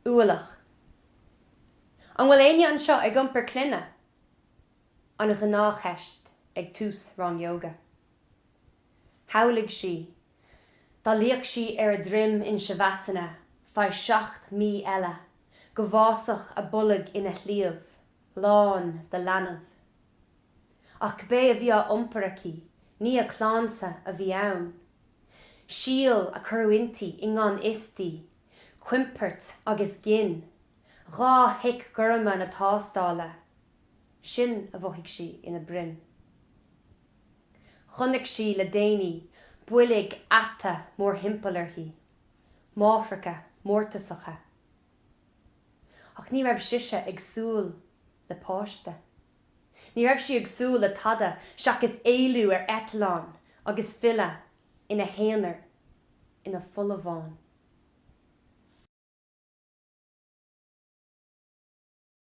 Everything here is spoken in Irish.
Ualach. An bhfuil éinne anseo ag iompar clainne? An ghnáthcheist ag tús rang ióga. Shamhlaigh sí dá luífeadh sí ar a droim in Shavasana feadh 7 mí eile go bhfásfadh a bolg ina shliabh lán de leanbh. Ach cibé a bhí á iompar aici, ní a clannsa a bhí ann. Síol a cuireadh inti i ngan fhios di, coimpeart agus gin, 2 thic ghorma na tástála, sin a mhothaigh sí ina broinn. Chonaic sí le déanaí boilg ata mórthimpeall uirthi, máithreacha mórtasacha. Ach ní raibh sise ag súil le páiste. Ní raibh sí ag súil le tada seachas éalú ar eitleán agus filleadh ina haonar ina folamhán.